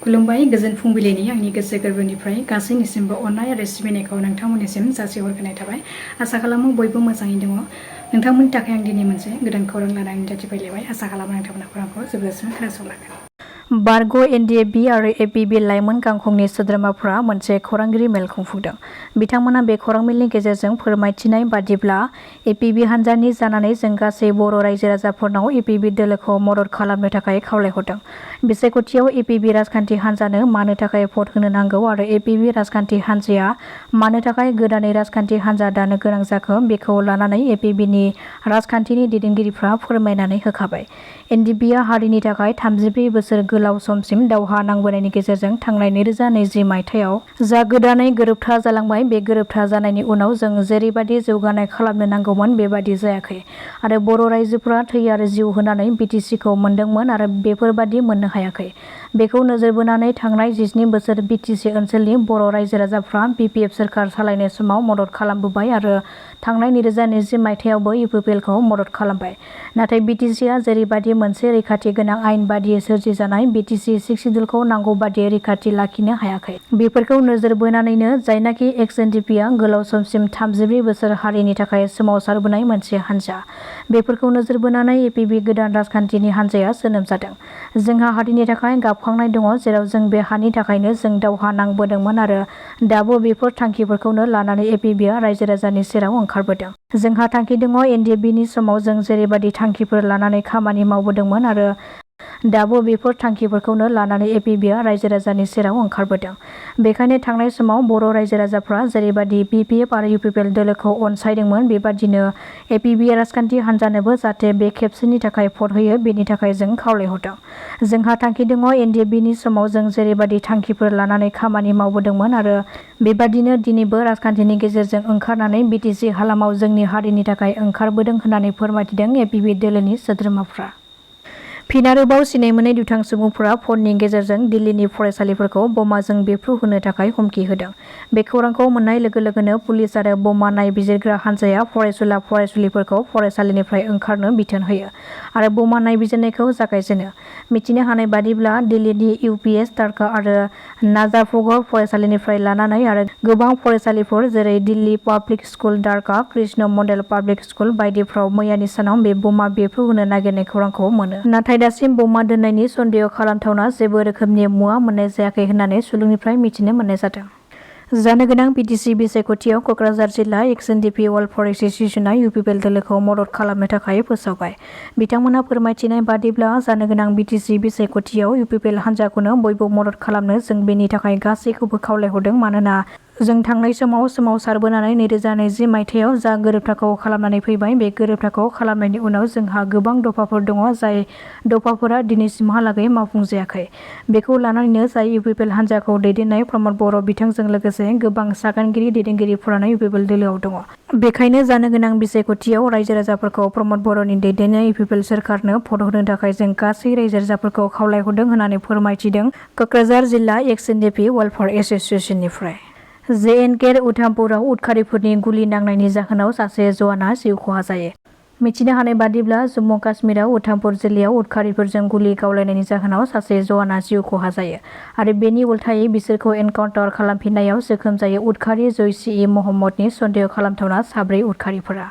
खुलुमबाय गोजोन फुंबिलिनि आंनि गोसो गोरबोनिफ्राय गासैनिसिमबो अननाय आरो सिबिनायखौ नोंथांमोननिसिम जासिहरग्रोनाय थाबाय। आसा खालामो बयबो मोजाङै दङ। नोंथांमोननि थाखाय आं दिनै मोनसे गोदान खौरां लानानै नुजाथिफैलायबाय। आसा खालामो नोंथांमोना खौरांखौ जोबजासिम खोनासंलांगोन। बारग' एनडिएफबि आरो एपिबि लाइमोन गांखंनि सोद्रोमाफोरा मोनसे खौरांगिरि मेल खुंफुंदों। बिथांमोना बे खौरां मेलनि गेजेरजों फोरमायथिनाय बादिब्ला एपिबि हान्जानि जानानै जों गासै बर' रायजो राजाफोरनाव एपिबि दोलोखौ मदद खालामनो थाखाय खावलायहरदों। बिसायख'थियाव एपिबि राजखान्थि हान्जानो मानो थाखाय भट होनो नांगौ आरो एपिबि राजखान्थि हान्जाया मानो थाखाय गोदानै राजखान्थि हान्जा दानो गोनां जाखो बेखौ लानानै एपिबिनि राजखान्थिनि दैदेनगिरिफ्रा फोरमायनानै होखाबाय। एनडिएफबिआ हारिनि थाखाय 34 बोसोर गोलाव समसिम दावहा नांबोनायनि गेजेरजों थांनाय 2020 मायथाइयाव जा गोदानै गोरोबथा जालांबाय, बे गोरोबथा जानायनि उनाव जों जेरैबादि जौगानाय खालामनो नांगौमोन बेबादि जायाखै आरो बर' रायजोफोरा थै आरो जिउ होनानै बिटिसिखौ मोनदोंमोन आरो बेफोरबादि मोननो हायाखै। बेखौ नोजोर बोनानै थांनाय 17 बोसोर बिटिसि ओनसोलनि बर' रायजो राजाफ्रा बिपिएफ सोरखार सालायनाय समाव मदद खालामबोबाय आरो थांनाय 2020 मायथाइयावबो इउपिपिएलखौ मदद खालामबाय। नाथाय बिटिसिआ जेरैबादि मोनसे रैखाथि गोनां आयेन बादियै सोरजिजानाय बिटिसि 6 सिडुलखौ नांगौ बादियै रैखाथि लाखिनो हायाखै। बेफोरखौ नोजोर बोनानैनो जायनाखि एक्स एनडिएफबिआ गोलाव समसिम 34 बोसोर हारिनि थाखाय सोमावसारबोनाय मोनसे हान्जा, बेफोरखौ नोजोर बोनानै एपिबि गोदान राजखान्थिनि हान्जाया जोनोम जादों। जोंहा हारिनि थाखाय गाबखांनाय दङ, जेराव जों बे हानि थाखायनो जों दावहा नांबोदोंमोन आरो दाबो बेफोर थांखिफोरखौनो लानानै एपिबिआ रायजो राजानि सेराव ओंखारबोदों। जोंहा थांखि दङ। एनडिएफबिनि समाव जों जेरैबादि थांखिफोर लानानै खामानि मावबोदोंमोन आरो दाबो बेफोर थांखिफोरखौनो लानानै एपिबिआ रायजो राजानि सेराव ओंखारबोदों। बेखायनो थांनाय समाव बर' रायजो राजाफ्रा जेरैबादि बिपिएफ आरो इउपिपिएल दोलोखौ अनसायदोंमोन, बेबादिनो एपिबि राजखान्थि हान्जानोबो जाहाथे बे खेबसेनि थाखाय भट होयो, बेनि थाखाय जों खावलायहरदों। जोंहा थांखि दङ। एनडिएफबिनि समाव जों जेरैबादि थांखिफोर लानानै खामानि मावबोदोंमोन आरो बेबादिनो दिनैबो राजखान्थिनि गेजेरजों ओंखारनानै बिटिसि हालामाव जोंनि हारिनि थाखाय ओंखारबोदों होननानै फोरमायथिदों एपिबि दोलोनि सोद्रोमाफ्रा। फिन आरोबाव सिनाय मोनै दुथां सुबुंफोरा फननि गेजेरजों दिल्लीनि फरायसालिफोरखौ बमाजों बेफ्रुहोनो थाखाय हुमखि होदों। बे खौरांखौ मोननाय लोगो लोगोनो पुलिस आरो बमा नायबिजिरग्रा हान्जाया फरायसुला फरायसुलिफोरखौ फरायसालिनिफ्राय ओंखारनो बिथोन होयो आरो बमा नायबिजिरनायखौ जागायजेनो। मिथिनो हानाय बादिब्ला दिल्लीनि इउपिएस तारका आरो नाजाफगर फरायसालिनिफ्राय लानानै आरो गोबां फरायसालिफोर जेरै Delhi public school, Dwarka Krishna model public school बायदिफ्राव मैयानि सानाव बे बमा बेफ्रुहोनो नागिरनाय खौरांखौ मोनो। नाथाय दासिम बमा दोननायनि सन्देह खालामथावना जेबो रोखोमनि मुवा मोननाय जायाखै होननानै सुलुंनिफ्राय मिथिनो मोननाय जादों। जानो गोनां बिटिसि बिसायख'थियाव क'क्राझार जिल्ला एक्स एनडिएफबि वेलफेयार एस'सिएशनआ इउपिपिएल दोलोखौ मदद खालामनो थाखाय फोसावबाय। बिथांमोनहा फोरमायथिनाय बादिब्ला जानो गोनां बिटिसि बिसायख'थियाव इउपिपिएल हान्जाखौनो बयबो मदद खालामनो जों बेनि थाखाय गासैखौबो खावलायहरदों। मानोना जों थांनाय समाव सोमावसारबोनानै 2020 मायथाइयाव जा गोरोबथाखौ खालामनानै फैबाय, बे गोरोबथाखौ खालामनायनि उनाव जोंहा गोबां दफाफोर दङ, जाय दफाफोरा दिनैसिमहालागै मावफुंजायाखै। बेखौ लानानैनो जाय इउपिपिएल हान्जाखौ दैदेननाय प्रमद बर' बिथांजों लोगोसे गोबां सागानगिरि दैदेनगिरिफोरानो इउपिपिएल दोलोआव दङ। बेखायनो जानो गोनां बिसायख'थियाव रायजो राजाफोरखौ प्रमद बर'नि दैदेननाय इउपिपिएल सोरखारनो भट होनो थाखाय जों गासै रायजो राजाफोरखौ खावलायहरदों होननानै फोरमायथिदों क'क्राझार जिल्ला एक्स एनडिएफबि वेलफेयार एस'सिएशननिफ्राय। JNK उधमपुराव उदखारिफोरनि गुलि नांनायनि जाहोनाव सासे जवाना जिउ खहा जायो। मिथिनो हानाय बादिब्ला जम्मु काश्मीराव उधमपुर जिल्लायाव उदखारिफोरजों गुलि गावलायनायनि जाहोनाव सासे जवाना जिउ खहा जायो आरो बेनि उल्थायै बिसोरखौ एनकाउन्टार खालामफिननायाव जोखोम जायो उदखारि जैश-इ महम्मदनि सन्देह खालामथावना 4 उदखारिफोरा।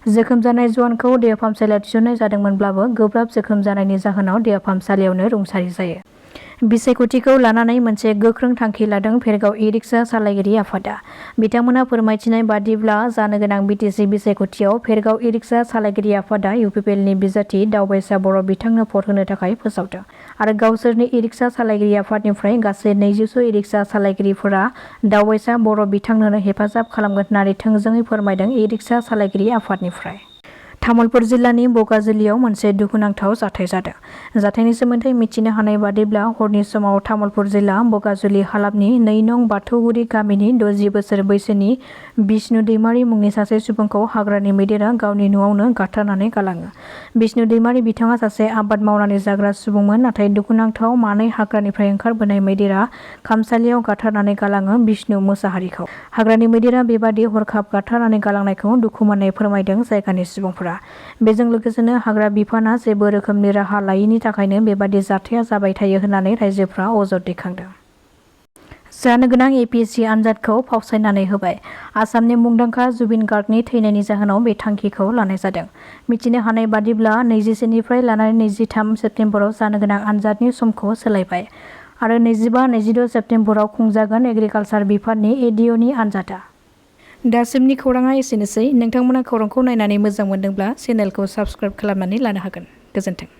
जोखोम जानाय जवानखौ देहा फाहामसालियाव थिसननाय जादोंमोनब्लाबो गोब्राब जोखोम जानायनि जाहोनाव देहा फाहामसालियावनो रुंसारि जायो। बिसायख'थिखौ लानानै मोनसे गोख्रों थांखि लादों भेरगाव इ-रिक्सा सालायगिरि आफादा। बिथांमोनहा फोरमायथिनाय बादिब्ला जानो गोनां बिटिसि बिसायख'थियाव भेरगाव इ-रिक्सा सालायगिरि आफादा इउपिपिएलनि बिजाथि दावबायसा बर' बिथांनो भट होनो थाखाय फोसावदों आरो गावसोरनि इ-रिक्सा सालायगिरि आफादनिफ्राय गासै 200 इ-रिक्सा सालायगिरिफोरा दावबायसा बर' बिथांनोनो हेफाजाब खालामगोन होननानै थोंजोङै फोरमायदों इ-रिक्सा सालायगिरि आफादनिफ्राय। तामुलपुर जिल्लानि बगाजुलियाव मोनसे दुखुनांथाव जाथाय जादों। जाथायनि सोमोन्दै मिथिनो हानाय बादिब्ला हरनि समाव तामुलपुर जिल्ला बगाजुलि हालामनि 2 नं बाथौगुरि गामिनि 60 बोसोर बैसोनि बिष्णु दैमारि मुंनि सासे सुबुंखौ हाग्रानि मैदेरा गावनि न'आवनो गाथारनानै गालाङो। बिष्णु दैमारि बिथाङा सासे आबाद मावनानै जाग्रा सुबुंमोन, नाथाय दुखुनांथाव मानै हाग्रानिफ्राय ओंखारबोनाय मैदेरा खामसालियाव गाथारनानै गालाङो बिष्णु मोसाहारिखौ। हाग्रानि मैदेरा बेबादि हरखाब गाथारनानै गालांनायखौ दुखु मोननाय फोरमायदों जायगानि सुबुंफोरा। बेजों लोगोसेनो हाग्रा बिफाना जेबो रोखोमनि राहा लायैनि थाखायनो बेबादि जाथाया जाबाय थायो होननानै रायजोफ्रा अजद दैखांदों। जानो गोनां APSC आनजादखौ फावसायनानै होबाय। आसामनि मुंदांखा जुबिन गार्गनि थैनायनि जाहोनाव बे थांखिखौ लानाय जादों। मिथिनो हानाय बादिब्ला 21निफ्राय लानानै 23 सेप्तेम्बराव जानो गोनां आनजादनि समखौ सोलायबाय आरो 25-26 सेप्तेम्बराव खुंजागोन एग्रिकालसार बिफाननि ADOनि आनजादा। दासिमनि खौराङा एसेनोसै। नोंथांमोना खौरांखौ नायनानै मोजां मोनदोंब्ला चेनेलखौ साबस्क्राइब खालामनानै लानो हागोन। गोजोन्थों।